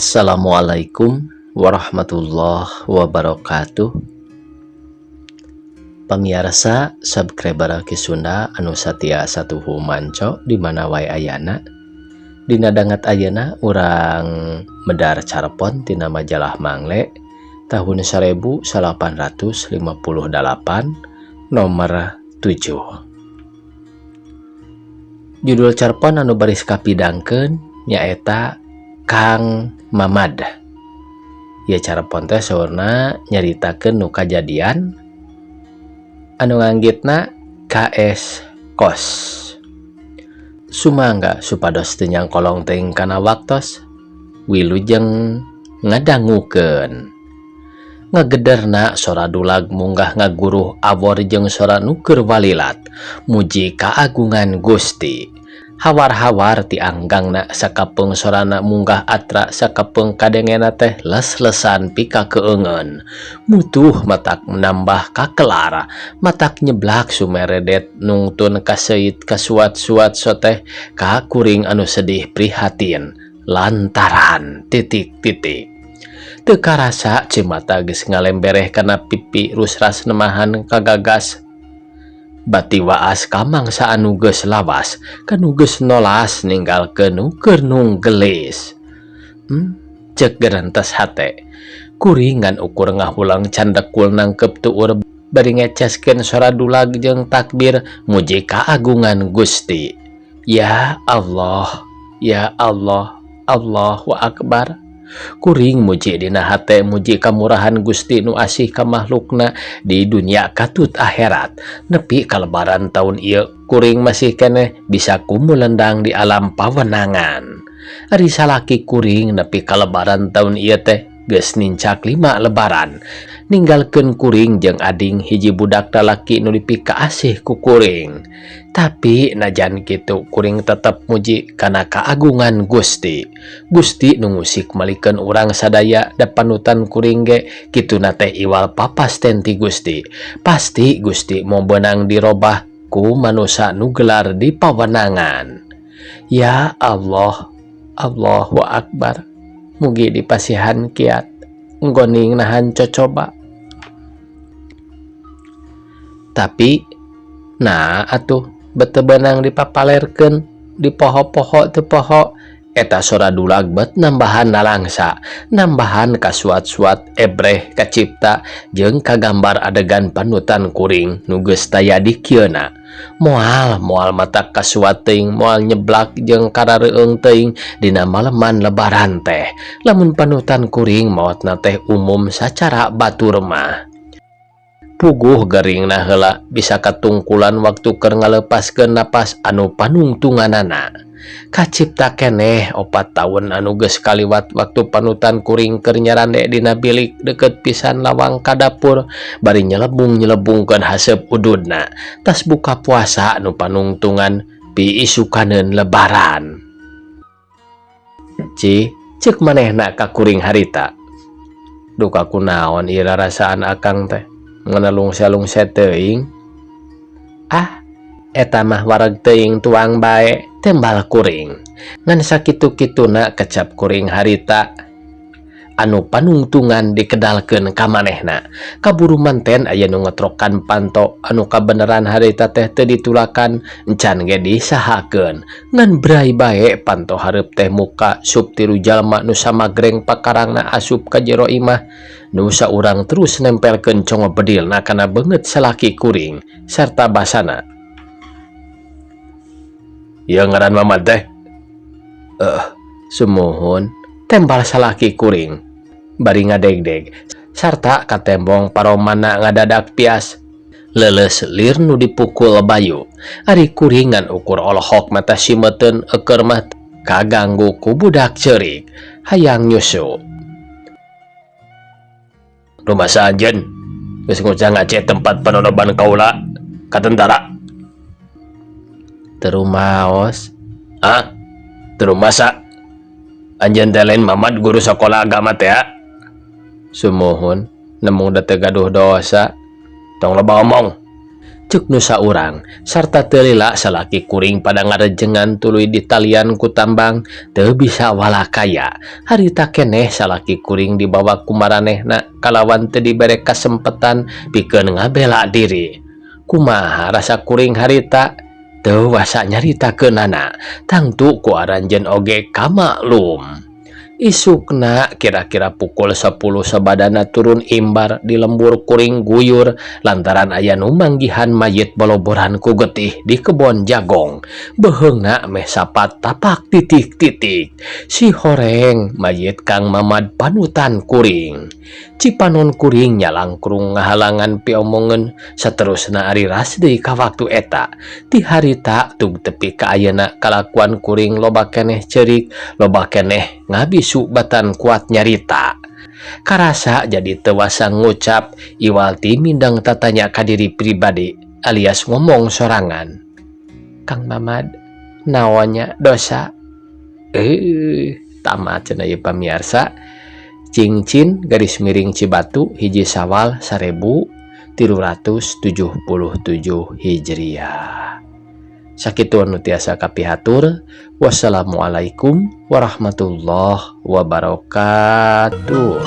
Assalamualaikum warahmatullahi wabarakatuh. Pamiarsa subscriber Ki Sunda anu satia satuhu manco di mana wae ayana. Dina danget ayeuna urang medar carpon tina majalah Mangle tahun 1858 nomor 7. Judul carpon anu baris kapidangkeun nyaeta Kang Mamad. Ya, carpon teh saurna nyaritakeun nu kajadian anu nganggitna KS Kos. Sumangga supados teu nyangkolong teuing kana waktos, wilujeng ngadangukeun. Ngagederna sora dulag munggah ngaguruh awor jeung sora nu keur walilat muji kaagungan Gusti. Hawar-hawar ti anggangna sakapeung sorana munggah atra sakapeung kadengena teh les-lesan pikakeungeun. Mutuh matak nambah kakelar, matak nyeblak sumeredet nungtun kaseuit kasuat-suat soteh ka kuring anu sedih prihatin lantaran titik-titik. Teu karasa cimata geus ngalembereh kana pipi rusras nemahan kagagas. Bati waas ka mangsa anu geus lawas, kanu geus nolas ninggalkeun nu keur nunggelis. Cek gerentes hate. Kuring ngan ukur ngahulang candekul nangkep tuur bari ngeceskeun sora dulag jeung takbir muji kaagungan Gusti. Ya Allah, ya Allah, Allahu Akbar. Kuring muji dina hate muji kamurahan Gusti nu asih ka makhlukna di dunia katut akhirat. Nepi ka lebaran taun ieu kuring masih keneh bisa kumulendang di alam pawenangan. Ari salaki kuring nepi ka lebaran taun ieu teh geus nincak 5 lebaran. Ninggalkeun kuring jeung ading hiji budak lalaki nu dipikaasih ku kuring. Tapi najan kitu kuring tetep muji kana kaagungan Gusti. Gusti nu ngusik malikeun urang sadaya da panutan kuring ge kituna teh iwal papasten ti Gusti. Pasti Gusti moal beunang dirobah ku manusa nu gelar di pawenangan. Ya Allah, Allahu Akbar. Mugi dipasihan kiat nggoning nahan cocoba. Tapi nah atuh bete beunang dipapalerkeun dipoho-poho teu poho eta sora dulag bet nambahan nalangsa nambahan kasuat-suat ebreh kacipta jeung kagambar adegan panutan kuring nu geus taya di kieuna. Moal moal matak kasuat teuing, moal nyeblak jeung karareueung teuing dina maleman lebaran teh lamun panutan kuring maotna teh umum sacara batur mah. Puguh geringna heula bisa katungkulan waktu keur ngalepaskeun napas anu panungtunganana. Kacipta keneh 4 taun anu geus kaliwat waktu panutan kuring keur nyarande dina bilik deukeut pisan lawang ka dapur bari nyelebung-nyelebungkeun haseup ududna tas buka puasa nu panungtungan piisukaneun lebaran. Ci, ceuk manehna ka kuring harita. Duka kunaon ieu rarasaan akang teh ngenalungsa-lungsa teuing. Ah, eta mah wareg teuing tuang bae, tembal kuring. Ngan sakitu-kituna kecap kuring harita anu panungtungan dikedalkeun ka manehna. Kaburu manten aya nu ngetrokan panto anu kabeneran harita teh teu ditulakan encan ge disahakeun. Ngan bray bae panto hareup teh muka sup tilu jalma nu samagreng pakarangna asup ka jero imah. Nu saurang terus nempelkeun congo bedilna kana beungeut salaki kuring sarta basana. Ieu ngaran Mamad teh. Sumuhun tembal salaki kuring bari ngadegdeg sarta katembong paromana ngadadak pias. Leuleus lir nu dipukul bayu. Ari kuring ngan ukur olohok mata simeteun eukeur mah kaganggu ku budak ceurik hayang nyusu. Rumasa anjeun geus ngucang-ngace tempat panonoban kaula ka tentara. Teu rumaos. Ah, teu rumasa. Anjeun teh lain Mamad guru sakola agama teh ya? Sumuhun, nemu da teu gaduh dosa. Tong loba omong. Cek nu saurang sarta teu lila salaki kuring pada ngarejengan tuluy ditalian ku tambang teu bisa walakaya. Harita keneh salaki kuring dibawa ku maranehna kalawan teu dibere kasempetan pikeun ngabela diri. Kumaha rasa kuring harita? Teu wasa nyaritakeunana, tangtu ku aranjeun oge kamaklum. Isukna kira-kira pukul 10 sabadana turun imbar di lembur kuring guyur lantaran aya nu manggihan mayit boloboran ku getih di kebon jagong. Beheungna meh sapat tapak titik-titik. Si horeng mayit Kang Mamad panutan kuring. Cipanon kuring nyalangkrung ngahalangan piomongeun saterusna ari ras deui ka waktu eta. Ti harita tug tepi ka ayeuna kalakuan kuring loba keneh ceurik, loba keneh ngabisu batan kuat nyarita. Karasa jadi teu wasa ngucap iwal ti mindeng tatanya ka diri pribadi alias ngomong sorangan. Kang Mamad, naon nya dosa? Tamat cenah ieu pamiarsa. Cingcin garis miring Cibatu 1 Sawal 1377 Hijriah. Sakitu anu tiasa kapihatur. Wassalamualaikum warahmatullahi wabarakatuh.